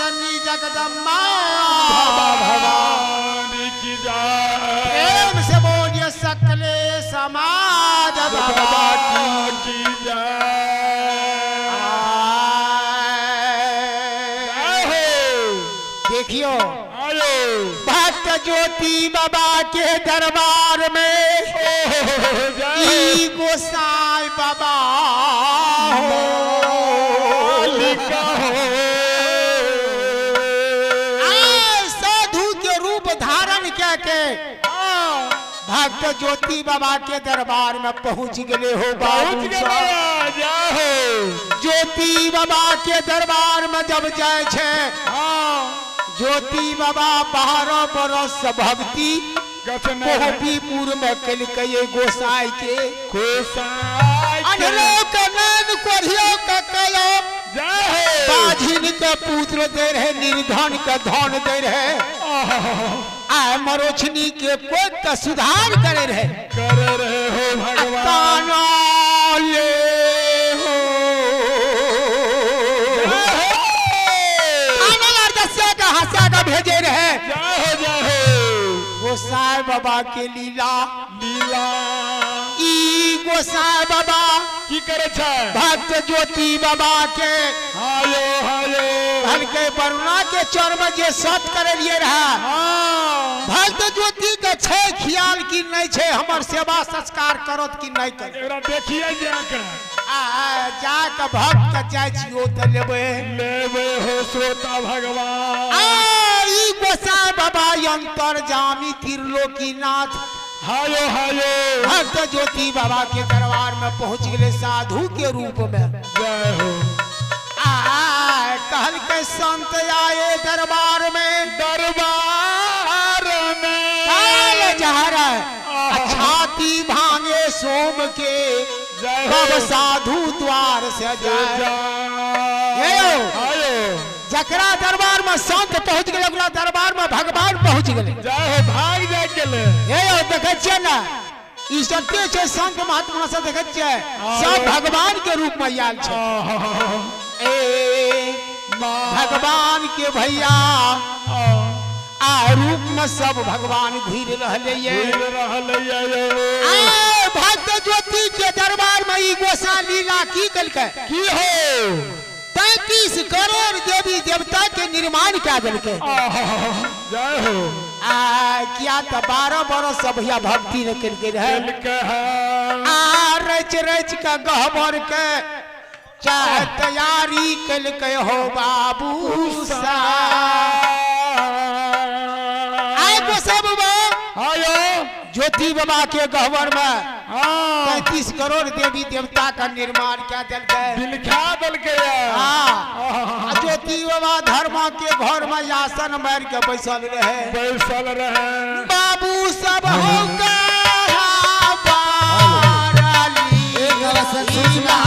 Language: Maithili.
जननी जगदम्बा भवानी की जय। प्रेम से बोलिए सकले समाज बाबा बाबा की। की जय। आए। जय हो। देखियो आयो। भक्त ज्योति बाबा के दरबार में जय हो। ई गोसाई बाबा हो। मालिक हो। आए साधु के रूप धारण के भक्त ज्योति बाबा के दरबार में पहुंच गए हो पहुंच बाबू गए साहब। बाबा, जय हो। ज्योति बाबा के दरबार में जब जाए छे हाँ ज्योति बाबा 12 बरस से भक्ति गछने कोहबीपुर में कलकै गोसाई के गोसाई के। अनलो के नैन कोढ़ियो के कयो जय हो। बाझिन के पुत्र दे रहे निर्धन के धन दे रहे आ मरोछनी के कोई के सुधार करे रहे कर रहे हो भगवान। ताना ले हो। जय हो। ताना यार दसिया का हंसिया का भेजे रहे जय हो जय हो। गोसाई बाबा के लीला लीला ई गोसाई बाबा की करे छै? भक्त ज्योति बाबा के हायो हायो। हल्के वरुणा के चर में जे सत करे लिए रहा हाँ भक्त ज्योति के छै ख्याल की नहीं छै हमर सेवा संस्कार करत की नहीं करत। एकरा देखिए जाके आ जाके भक्त के जाइ छियो तऽ लेबै लेबे हो श्रोता भगवान। आ ई गोसाई बाबा अंतर्जामी त्रिलोकीनाथ हायो हायो। भक्त ज्योति बाबा के दरबार में पहुंच गए साधु के रूप में। जय हो। आ कहल के संत आए दरबार में दरबार में काल जहर छाती भांगे सोम के जय हो। तब साधु द्वार से जाए। जय ये हो। हायो। जकरा दरबार में संत पहुंच गए ओकरा दरबार में भगवान पहुंच गए। जय हो भाग जाय गेले। हे यौ देखै छियै ने ई सत्य छै संत महात्मा से देखै छियै सब भगवान के रूप में आयल छै। ए भगवान के भैया आ रूप में सब भगवान घुरि रहले ये। घुरि रहले ये। आ भक्त ज्योति के दरबार में ई गोसा लीला की कलकै की हो? 33 करोड़ देवी देवता के निर्माण कए देलकै। जय हो। आ किया तऽ 12 बरस से भैया भक्ति ने केलकै रहे। केलकै है। आ रच रच के गहबर के चाहे तैयारी केलकै हो बाबू साहब। आइ गोसाई बाबा आयो। ज्योति बाबा के गहबर में हाँ 33 करोड़ देवी देवता का निर्माण कए देलकै। बिलखा देलकै। हाँ आ ज्योति बाबा धर्म के घर में आसन मारि के बैसल रहे। बैसल रहे। बाबू सब हो एक अवसर सूचना।